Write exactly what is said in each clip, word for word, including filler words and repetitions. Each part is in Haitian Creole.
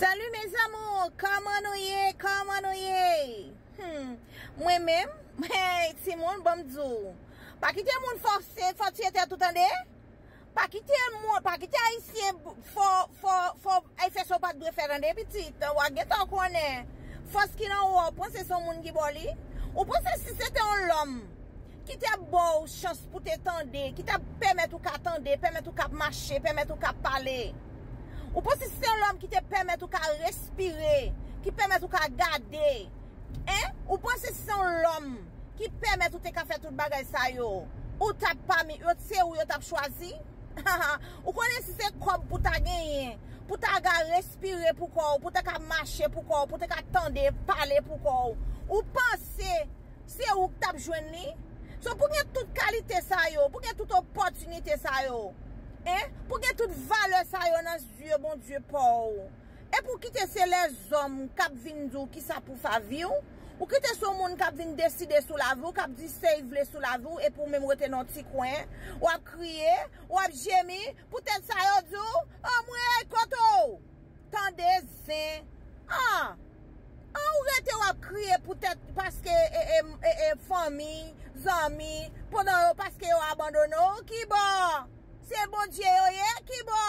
Salut mes amours, kòman nou ye? Kòman nou ye? Hmm. Mwen menm, hey, timoun, ban m di w. Pa kite moun fòse, fò tiye tèt ou tande. Pa kite moun, pa kite ayisyen fò, fò, fò, ay fè sa w pa t dwe fè tande, pitit. W a gentan konnen. Fòs ki nan ou a, ou panse se yon moun ki ba w li? Ou panse si se te yon lòm ki t ap ba w chans pou te tande, ki t ap pèmèt ou ka tande, pèmèt ou ka mache, pèmèt ou ka pale. Ou panse si se yon lòm ki te pèmèt ou ka respire, ki pèmèt ou ka gade, en? Ou panse si se yon lòm ki pèmèt ou te ka fè tout bagay sa yo, ou t ap pami yo, se ou yo t ap chwazi? Ou konnen si se kòb pou ta genyen, pou ta ka respire pou kò w, pou ta ka mache pou kò w, pou ta ka tande, pale pou kò w. Ou panse se ou k t ap jwenn li? So, pou gen tout kalite sa yo, pou gen tout opòtinite sa yo, en? Pou gen tout valè sa yo nan zye Bondye pa w. E pou kite se lèzòm k ap vin di w kisa pou fè vi w, ou kite se yon moun k ap vin deside sou lavi w, k ap di se li vle sou lavi w, epi w menm rete nan yon ti kwen, w ap kriye, w ap jemi, poutèt sa yo di w, anmwey, kote w? Tande zen. An! An, ou rete w ap kriye poutèt, paske, e, e, e, e, fanmi, zanmi, pandan yo, paske yo abandone w, kibò? Se Bondye yo ye, kibò?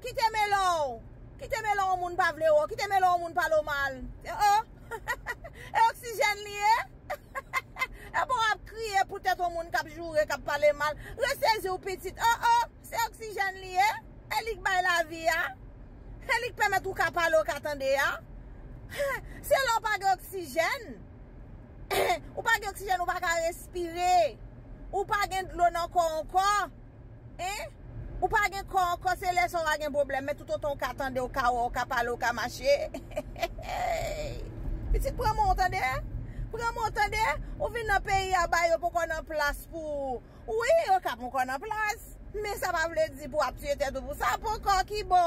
Kite melon w. Kite melon yon moun pa vle w. Kite melon yon moun pale w mal. Oh, oh. E oksijèn li ye? E bon, w ap kriye poutèt yon moun k ap joure, k ap pale mal. Resezi w, pitit. Oh, oh. Se oksijèn li ye. E li k bay lavi a. E li k pèmèt ou ka pale, ou ka tande a. Se lè w pa gen oksijèn. Ou pa gen oksijèn, ou pa ka respire. Ou pa gen dlo nan kò w ankò. En? Ou pa gen kò ankò, se lè sa w a gen pwoblèm. Men toutotan w ka tande, w ka wè, w ka pale, w ka mache. Pitit, pran men w tande. Pran men w tande. Ou vin nan peyi a, ba yo poko nan plas pou ou. Wi, yo ka poko nan plas. Men sa pa vle di pou w ap tiye tèt ou pou sa. Poko, kibò?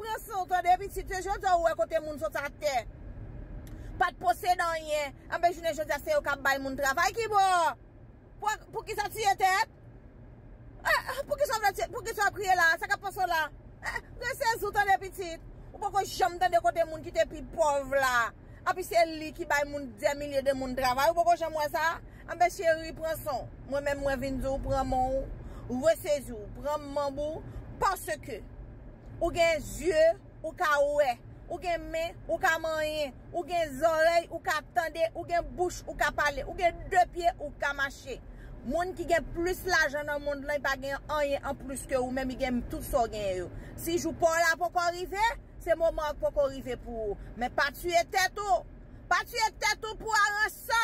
Pran san w tande, pitit. Se jodi a ou wè kote moun sot atè. Pa t posede anyen. Anben, jounen jodi a, se yo k ap bay moun travay, kibò? Pou, poukisa tiye tèt? Eh, poukisa w vle tiye, poukisa w ap kriye la? Sa k ap pase w la? Eh, resezi w tande, pitit. Ou poko janm tande kote moun ki te pi pòv la, epi se li ki bay moun, dè milye de moun travay. Ou poko janm wè sa? Anben, cheri, pran san w. Mwen menm, mwen vin di w, pran men w, resezi w, pran manb ou, paske ou gen zye, ou ka wè. Ou gen men, ou ka manyen. Ou gen zòrèy, ou ka tande. Ou gen bouch, ou ka pale. Ou gen de pye, ou ka mache. Moun ki gen plis lajan nan mond lan, li pa gen anyen anplis ke ou menm, li gen tout sa w genyen yo. Si jou pa w la poko rive, se moman an k poko rive pou ou. Men pa tiye tèt ou. Pa tiye tèt ou pou aransò.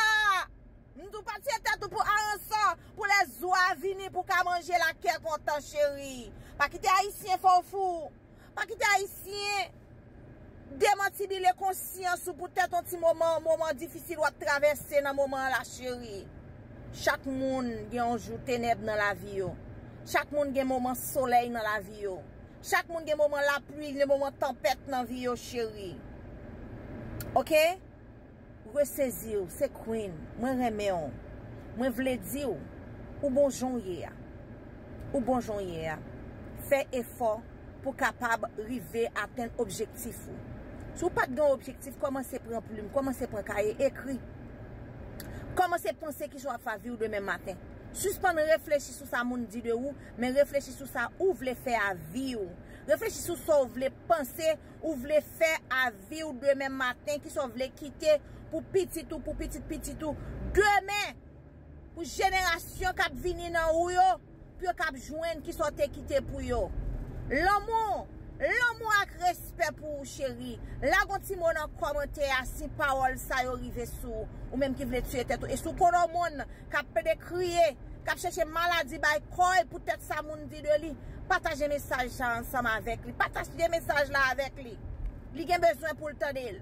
M di w pa tiye tèt ou pou aransò, pou lè zo a vini, pou w ka manje la kè kontan, cheri. Pa kite ayisyen fè w fou. Pa kite ayisyen demantibile konsyans ou poutèt yon ti moman, moman difisil w ap travèse nan moman an la, cheri. Chak moun gen yon jou tenèb nan lavi yo. Chak moun gen moman solèy nan lavi yo. Chak moun gen moman lapli, gen moman tanpèt nan vi yo, cheri. Oke? Resezi w, se Queen. Mwen renmen w. Mwen vle di w, ou bon jan w ye a. Ou bon jan w ye a. Fè efò pou w kapab rive atenn objektif ou. Si w pa t gen objektif, kòmanse pran plim, kòmanse pran kaye, ekri. Kòmanse panse kisa w ap fè a vi w demen maten. Sispann reflechi sou sa moun di de ou, men reflechi sou sa ou vle fè a vi w. Reflechi sou sa w vle panse, ou vle fè a vi w demen maten, kisa w vle kite pou pitit ou, pou pitit pitit ou. Demen, pou jenerasyon k ap vini nan ou yo, pou yo kab jwenn kisa w te kite pou yo. Lanmou, lanmou ak respè pou ou, cheri. Lage yon ti mo nan kòmantè a si pawòl sa yo rive sou ou, ou menm ki vle tiye tèt ou. E si w konnen yon moun k ap plede kriye, k ap chèche maladi bay kò l poutèt sa moun di de li, pataje mesaj sa ansanm avèk li. Pataje mesaj la avèk li. Li gen bezwen pou l tande l.